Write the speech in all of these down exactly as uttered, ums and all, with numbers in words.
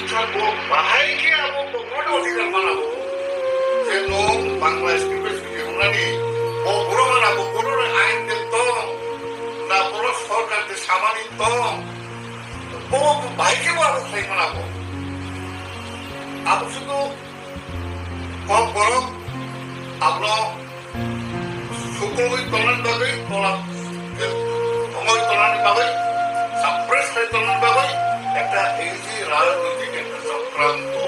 Sabo bahai khe abo bokhorokni odhikar mana bo. Je nwng Bangla script bai sudi hwnani, bo borok mana bo borokni ain de tong, na borok sorkar de samani tong. Bo bahai khe bo abo khlai mana bo. Abo sudu kok borok abono sukulwi tongnani bagwi, tola, eh, ongoi tongnani bagwi, suppress khai tongnani bagwi, ekta easy rajnoitik ekta chokranto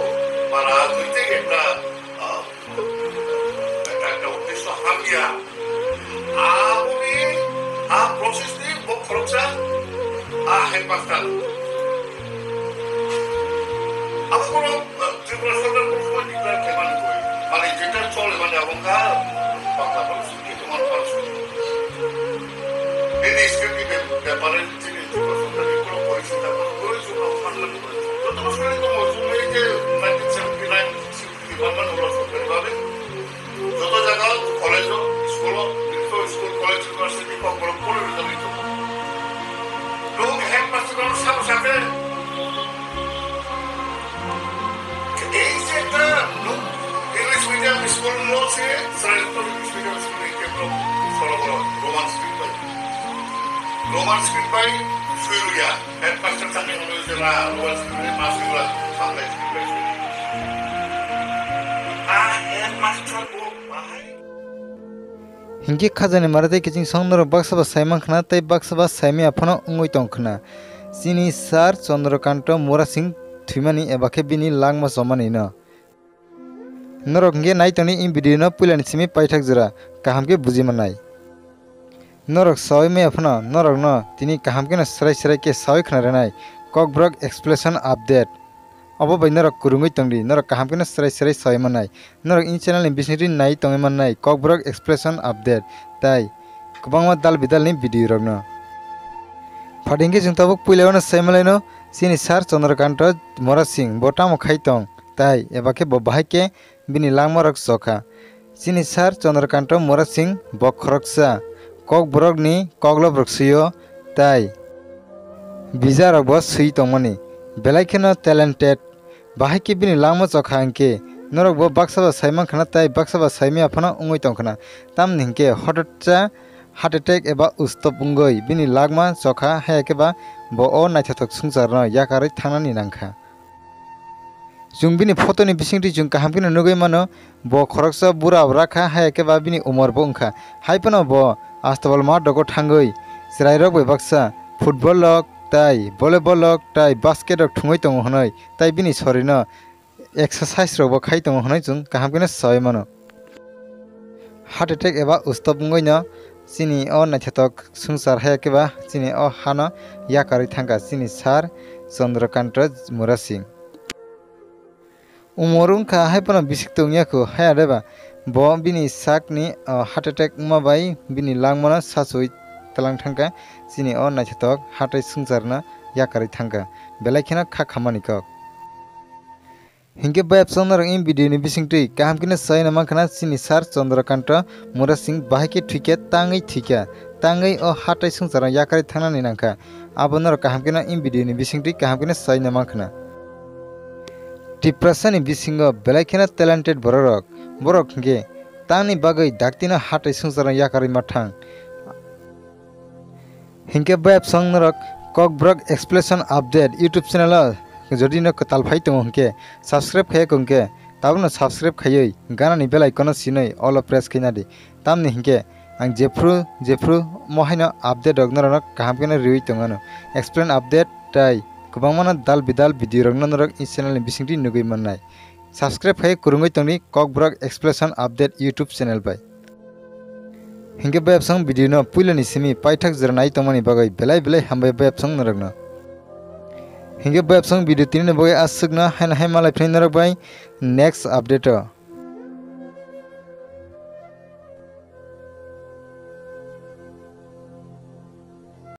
ba rajnoitik ekta, ah, ekta, ekta uddesho hamya. Aboni, a process ni bo khoroksa, a headmaster. Abo borok Tripura sorkar kono somoi declare khaimani koi. Mane jeta chole mane abo wngkha Bangla Bangla suri, Roman Bangla suri. Nini script ni be-, bepare chini Tripura sorkar ni kono porichita kono proyojon no manmani koi. Joto no suri tongo, chumui je nineteen seventy nine sixty manmani ulo sorkari babe. Joto jaga college o, school o, school, college, university, kokborok pori rwjagwi tongo. Nwng headmaster no sabo sakhe, ei je ekta nwng English medium school no se, chwrai to English medium school ni kebro solo boro Roman script bai. Roman script bai sui rwya. Headmaster thangwi hwnwi je la, Roman script bai ma sui rwya, Bangla script bai sui rwya. A headmaster bo bahai. Hinkhe khajani mara tei kiching song norok baksa ba sai mankha na tei baksa ba saimaya phano wngwi tongkha na. Chini Sir Chandrakanta Murasing thwimani eba khe bini langma chomani no. Norok hinkhe nai tongni in video no puilani simi paithak jora kaham khe buji mannai. Norok sawi maya phano norokno tini kaham kheno srai srai khe sawi khna rwnai Kokborok Explanation Update. Obo bai norok kwrwngwi tongdi, norok kaham kheno srai srai sawi mannai. Norok in channel ni bisingtwi nai tongwi mannai Kokborok Explanation Update tai kwbangma dal bidal ni video rokno. Phaidi hinkhe chwng tabuk puila uano sai malaino chini Sir Chandrakanta Murasing bo tamo khai tong tai eba khe bo bahai khe bini langmarok chokha. Chini Sir Chandrakanta Murasing bo khoroksa Kokborokni koklobrok swi-o tai bijarokbo swi tongmani, belai kheno talented. Bahai khe bini langma chokha hinkhe norokbo baksa ba sai mankha na tai baksa ba saimaya phano wngwi tongkha na. Tamni hinkhe hotatsa heart attack eba ustop wngwi bini langma chokha, haya khe ba bo o naithothok swngcharno yakarwi thangnani nangkha. Chwng bini photo ni bisingtwi chwng kaham kheno nugwi mano, bo khoroksa bura bwrakha, haya khe ba bini umor bo wngkha. Hai phano bo Astabal math rogo thangwi chwrairok bai baksa football rok tai volleyball rok tai basket rok thwngwi tongo hwnwi tai bini sorino exercise rok bo khai tongo hwnwi chwng kaham kheno sawi mano. Heart attack eba ustop wngwi no chini o naithothok swngchar haya khe ba chini o hano yakarwi thangkha chini Sir Chandrakanta Murasing. Umor wngkha hai phano bisik tongya kho, haya de ba bo bini sakni, o, heart attack wngma bai bini langmano sachuwi tlang thangkha chini o naithothok hatai swngcharno yakarwi thangkha, belai kheno kha khammani kok. Hinkhe bayapsong norok in video ni bisingtwi kaham kheno saina mankha na chini Sir Chandrakanta Murasing bahai khe thwikha tangwi thwikha, tangwi o hatai swngcharno yakarwi thangnani nangkha. Abo norok kaham kheno in video ni bisingtwi kaham kheno saina mankha na. Tiprasa ni bisingo belai kheno talented bororok, borok hinkhe tangni bagwi daktino hatai swngcharno yakarwi ma thang. Hinkhe bayapsong norok Kokborok Explanation Update YouTube channel o jodi no kwtal phai tongo hinkhe subscribe khaiya kho hinkhe tabukno subscribe khaiwi ganani bell icon no sinwi all o press khaina di. Tamni hinkhe ang jephru jephru mo haino update rok norokno kaham kheno riwi tongano. Explain update tai kwbangmano dal bidal video rokno norok i channel ni bisingtwi nugwi mannai. Subscribe khai kwrwngwi tongdi Kokborok Explanation Update YouTube channel bai. Hinkhe bayapsong video no puilani simi paithak jora nai tongmani bagwi belai belai hambai bayapsong norokno. Hinkhe bayapsong video tini ni bagwi aswkno haino hai malai phini norok bai next update o.